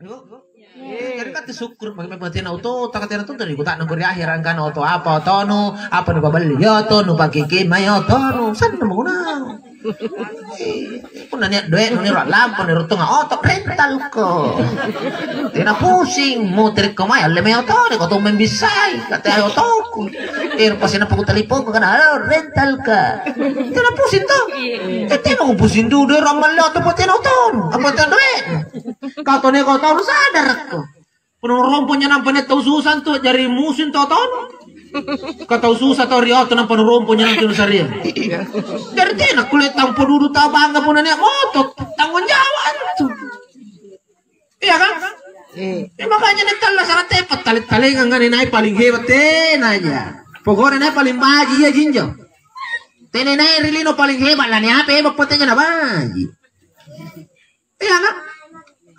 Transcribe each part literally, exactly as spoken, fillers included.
Jari kate sukkuru' maki mate na oto, taka tena tu dari kuta'nang ri ahera' angkana oto apa otonu, apa nupaballi oto, nupake kema otonu, sanna' mo naung. Punna nia' doe'nu niro lampu, niro tonga oto, rentalko. Tena pusing, muterekko mae, alle mae oto, ko tommeng bissai, kate otoku. Ero' pasi nappa kutalipongko kana, "Halo, rentalka." Tena pusing to? Eh, tena kupusing dudu, ero' ammalle oto, potena otonu, apa tena doe'nu. Kau tau nia' kau tau sadarakko. Punna nuromponya nampa nia' tau susa antu, jari musuh tau tonu. Ka tau susa tau ri oto nampa nuromponya nampa nusariang. Jari tena kulle tampo dudu tau bangga punna nia' moto, tanggung jawab antu. Iya kan? Eh. Ya, makanya nia' tallasara tepa tale-talengang ngai paling hebat tenaya. Pokokna nai paling baji' iya jinjo. Tena nai ri lino paling hebat, laniapa hebat potenya na baji'. Iya kan?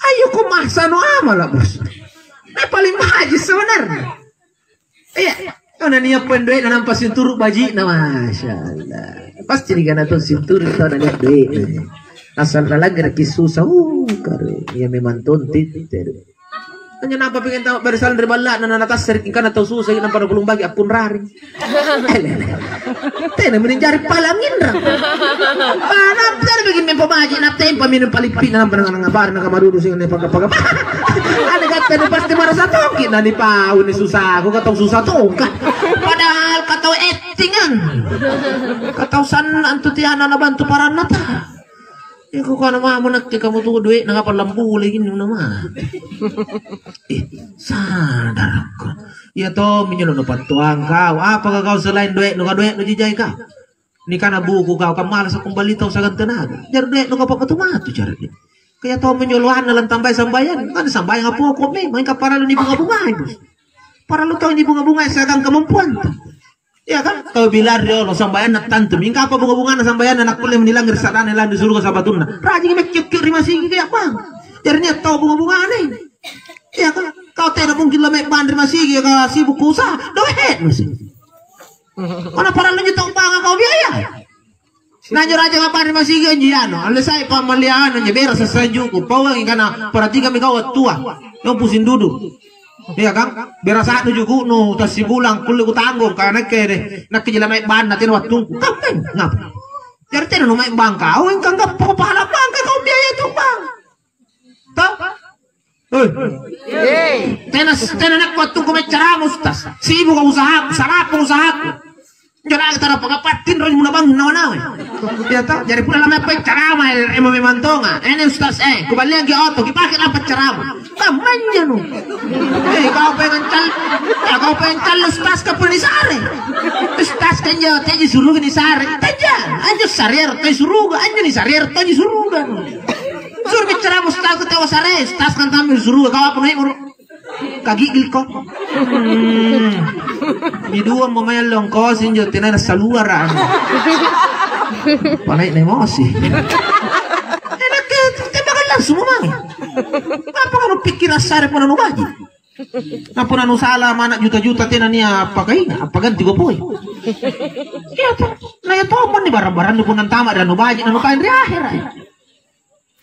Ayo ko mahsanu amala, Bos. Nah, paling baji' sebenarnya. Iya. Karena nia' pendoe na nampa sinturu' baji'na, Masya Allah. Pasti nikana to sinturu' to na nia' doe'na. Asal nalanggaraki susa, uh, kare. Iya memang tonti. Tanya nampa pengen tahu barisan ri balla'na, na natassereki kana tau susa, nampa napulung bagi akkunrari. Tena mini jari palang inrang. Mana tena bikin mempo baji' na tempa minum palippi na nampa nang ngabar na kamadudu sing ne paka-paka. Ane kata pasti marasa toki na nipau ni susaku, katau susa tongka. Padahal katau ettingan. Katau sanna' antu tiana na bantu paranna ta. Iya, kukana mamo nakke kamu tuo doe'na kapang lampuleki injo na mate. Eh, sadarako. Iya tomminjo lo nupattuang kau. Apaka kau selain doe'nu, ka doe'nu jijai kau? Nikana buku kau, kammalasa kumbali tau sagang tenaga. Jari doe'nu kapang matu-matu caranya. Kaya tomminjo loanna lantambai sambayang. Kan sambayang apoko memang, mingka parallu nibunga-bungai, Bos. Parallu tau nibunga-bungai siagang kamampuanta. Iya kan? Tau bilang riolo sambayanna tantu. Mingka apa bunga-bunganna sambayanna nakkulle menilang ri sa'ranna lalang ri suruga sabatunna. Rajingi mekkio-kio ri masigi kaya bang. Jari nia' tau bunga-bungana. Iya kan? Kau tena mungkin lamai bang ri masigi ka sibuk usaha. Doe'nu sih. Mana parallu tau banga kau biaya? Najo raja apa ri masigi anjo anu, alle sai pammallian anjo bera sassajuku, pauangi kana perhatikami kau wattua. Yang pusing dudu. Iya kan? Bera satu juku'nu, tassibulang kulle kutanggung, ka nakke deh, nakke jela mae banna tena wattungku. Kapan? Ngapa? Jari tena nu mae bangka, au engka ngappa pahala bangka kau biaya itu bang. Toh? Hei. Tena, tena nakko wattuku maccarama, Ustaz. Sibuka usahaku, salapang usahaku. Jona tara pagapattin rong muna bang nawa-nawa. Iya toh? Jari pura lama paccarama, eh, memang tonga. Ene Ustaz, eh, kuballiangki oto, kipake lampa carama. Kammanya nu. Eh, kau pengen cal-, ya, kau pengen cal Ustaz ka pun disare. Ustaz kan jauh, teji suruh disare. Teja, anjo sare, teji suruh, anjo ni sare, teji suruh. Suro bicara mo stas ketawa sare, stas kan tampil suruga, kau apa naik moro? Kagigil kok. Hmm. Di dua mo main longkosin jo tenana saluara. Panaik emosi. Enak ke tembakan langsung mo mai. Apa kamu pikir asare pun anu baji? Apa anu salah mana juta-juta tena nia apa kaina, apa ganti gopoi? Iya toh. Nah, iya toh, apa ni barang-barang ni pun antama dan anu baji, anu kain di akhirat.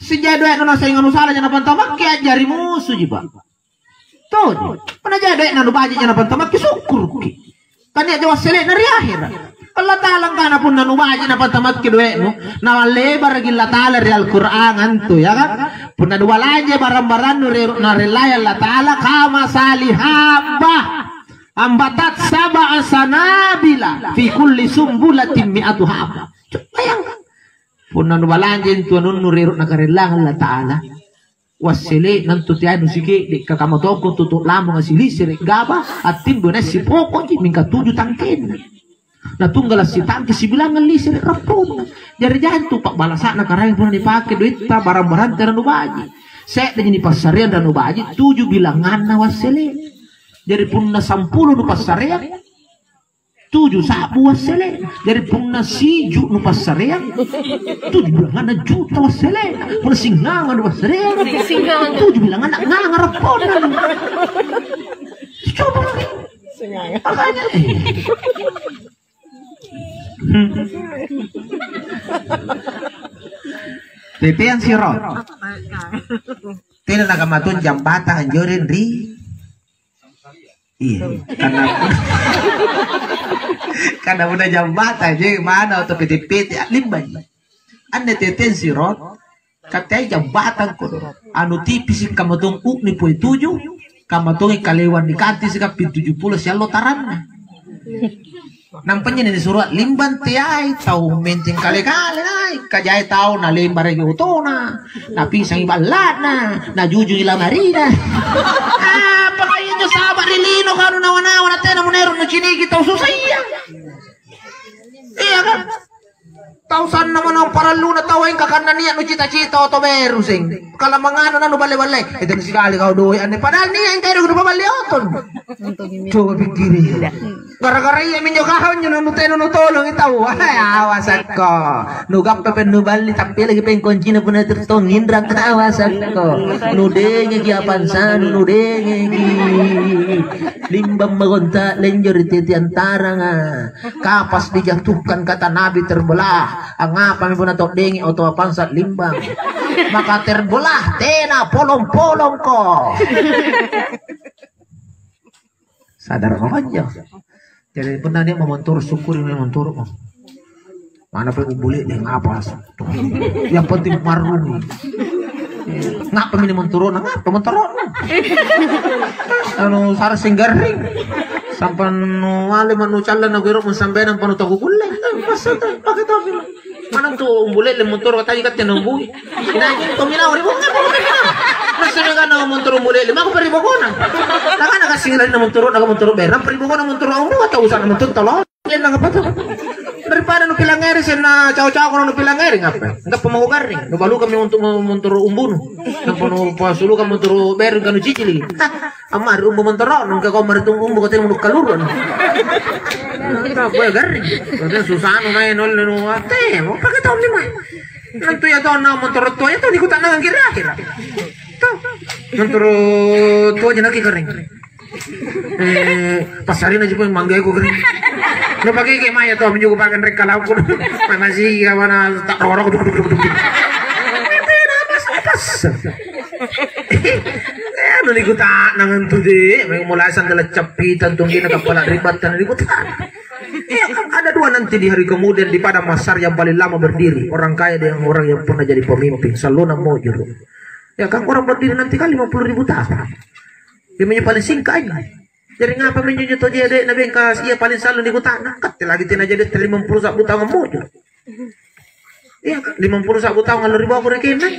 Sejak doa nu naseng anu salah jana pantamakki ajari musuh ji, Pak. Tuh, mana jadi doa nu baji jana pantamakki syukurki. Kan iya jawab selek na ri akhirat. Allah Ta'ala angkana punna nu baji na pantamakki doa nu, na lebaraki Allah Ta'ala ri Al-Qur'an antu, ya kan? Punna nu balanja barang-barannu ri na relai Allah Ta'ala kama salihaba ambatat sab'a sanabila fi kulli sumbulatin mi'atu habba. Coba bayangkan. Punna nubalanja intu anunnu ri ero'na karellangang Allah Ta'ala, wassele nantu tianu sike'de', kakamo toko tutu lamonga silisere gaba, attimbo nassi pokoji, mingka tuju tangkenna. Na tunggala sitangke sibilangang lisere rapponna. Jari jantu pa'balasa'na Karaeng punna nipake doitta barang-barang tena nubaji. Se'deji nipassareang ri nubaji, tuju bilanganna wassele. Jari punna sampulo nupassareang, tuju sa'bu wassele. Jari punna siju nupassareang, tuju bilanganna juta wassele. Punna singanga nupassareang, singanga, tuju bilanganna nganga rapponna. Coba lagi. Singanga. Makanya, eh. Hmm. Teteang siro. Tena nakamatun jambatang anjoring ri. Iya, karena karena udah jambatang je mana atau pete-pete limbang. Anne teten sirot, katai jambatang ko. Anu tipisi kamatong ukni poi tuju, kamatong kalewan di kanti sika pintu tujuh puluh siallo taranna. Nampanya ni surua limbang teai tau menteng kale-kale nai kajai tau nalembareki otona, napisangi balla'na, najujui lamarina. Apa injo saba' ri lino kanu nawa-nawa na tena munero nuciniki tau susah iya. Iya kan? Tau sanna manang paralluna tau engka kanna nia' nucita-cita oto beru seng. Kalamangana na nuballe-balle. Eh, tena sikali kau doe' anne padahal nia' engka ero nupaballe oton. Coba pikkiri. Gara-gara iya minjo kau nyo nu tena nutolongi tau. Hai, awasakko. Nugappa pe nuballi tapi lagi pengkoncina punna tertong inrang, awasakko. Nudengeki apansanu nudengeki. Limbang magonta lenjo ri tetiantaranga. Kapas dijatuhkan kata Nabi terbelah. Angapami punna toddengi oto apansa limbang. Maka terbelah tena polong-polongko. Sadar mo anjo. Jadi punna nia' mamontoro' syukuri mamontoro'. Mana pe umbule deh ngapa? Yang penting marrung. Ngapa mini montoro'na? Ngapa montoro'na? Anu sara singgarring. Sampan nu ale manu calla na gero mun sampean panu tau kulle. Masa tau pakai tau bilang. Mana tu umbule le montoro' tadi katte nombui. Ina anjing pemila ori bokona. Masa dengan montoro' umbule le mako peri bokona. Nakana kasing lain montoro' na montoro' berang peri bokona montoro' umbu atau usah montoro' tolong. Lenna apa tu? Daripada nupilangngeri senna cao-cao kono nupilangngeri ngapa? Enggak pemau garring. Nubalukami untuk montoro' umbunu. Nampa nupasulukang montoro' bereng kanu cicili. Amma ri umbu montoro' nungka kau maritung umbu katena munu kalurun. Apa garring? Katena susahnu mae nolle nu ate, mau pakai tahun lima. Nantu ya tahun na montoro' tua ya tahun ikut tanangan kira-kira. Tuh. Montoro' tua jenaki garring. Eh, pasarina aja pun manggaku kering. Lo pakai kayak maya tuh, menjuku pakai rek kalau aku. Mana sih ya mana tak rorok duk duk duk duk. Pas pas. Eh, anu niku tak nangan tuh deh. Mulai sandal cepitan tuh gini kepala ribatan niku tak. Iya, kan ada dua nanti di hari kemudian di padang mahsyar yang paling lama berdiri. Orang kaya dengan orang yang pernah jadi pemimpin. Selalu mujur. Ya kan orang berdiri nanti kan lima puluh ribu tahun. Iyaminjo paling singka' anjo. Jari ngapa minjo anjo tau je'ne' nabengka ia paling sallo nikuta'nang? Katte lagi tena je'ne' limampulo sa'bu taung ammojo. Iya, limampulo sa'bu taung allo ri boko ri kenna.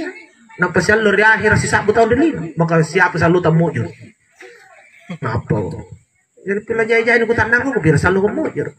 Nampa siallo ri ahera' sisa'bu taung ri lino. Maka siapa sallo tammojo? Ngapa? Jari pila jai-jai nikuta'nang ko pira sallo ammojo.